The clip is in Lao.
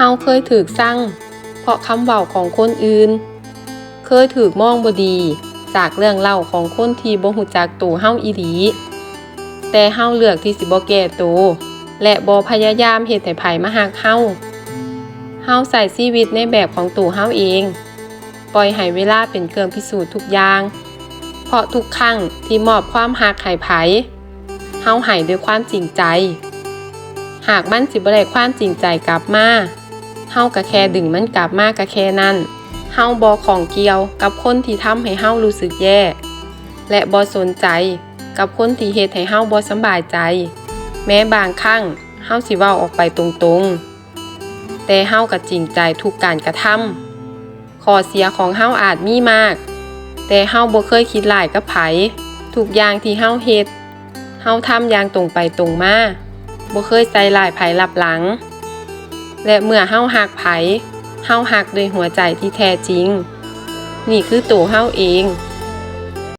ເຮົາເຄີຍຖືກຊັງເພາະຄຳເວົ້າຂອງຄົນອື່ນ, ເຄີຍຖືກມອງບໍ່ດີຈາກເລື່ອງເລົ່າຂອງຄົນທີ່ບໍ່ຮູ້ຈັກໂຕເຮົາອີ່ຫຼີ, ແຕ່ເຮົາເລືອກທີ່ຊິບໍ່ແກ້ໂຕ ແລະ ບໍ່ພະຍາຍາມເຮັດໃຫ້ໃຜມາຮັກເຮົາ. ເຮົາໃຊ້ຊີວິດໃນແບບຂອງໂຕເຮົາເອງ, ປ່ອຍໃຫ້ເວລາເປັນເຄື່ອງພິສູດທຸກຢ່າງ, ເພາະທຸກຄັ້ງທີ່ມອບຄວາມຮັກໃຫ້ໃຜ, ເຮົາໃຫ້ດ້ວຍຄວາມຈິງໃຈ. ຫາກມັນຊິບໍ່ໄດ້ຄວາມຈິງໃຈກັບມາ, ເຮົາກະແຄ່ດຶງມັນກັບມາກະແຄ່ນັ້ນ. ເຮົາບໍ່ຂ້ອງກ່ຽວກັບຄົນທີ່ທຳໃຫ້ເຮົາຮູ້ສຶກແຍ່ ແລະ ບໍ່ສົນໃຈກັບຄົນທີ່ເຮັດໃຫ້ເຮົາບໍ່ສຳບາຍໃຈ. ແມ້ບາງຄັ້ງເຮົາຊິເວົ້າອອກໄປຕົງໆ, ແຕ່ເຮົາກະຈິງໃຈທຸກການກະທຳ. ຂໍ້ເສຍຂອງເຮົາອາດມີມາກ, ແຕ່ເຮົາບໍ່ເຄີຍຄິດຮ້າຍກັບໃຜ. ທຸກຢ່າງທີ່ເຮົາເຮັດ, ເຮົາທຳຢ່າງຕົງໄປຕົງມາ, ບໍ່ເຄີຍໃສ່ຮ້າຍໃຜລັບຫຼັງ. ແລະ ເມື່ອເຮົາຮັກໃຜ, ເຮົາຮັກດ້ວຍຫົວໃຈທີ່ແທ້ຈິງ. ນີ້ຄືໂຕເຮົາເອງ.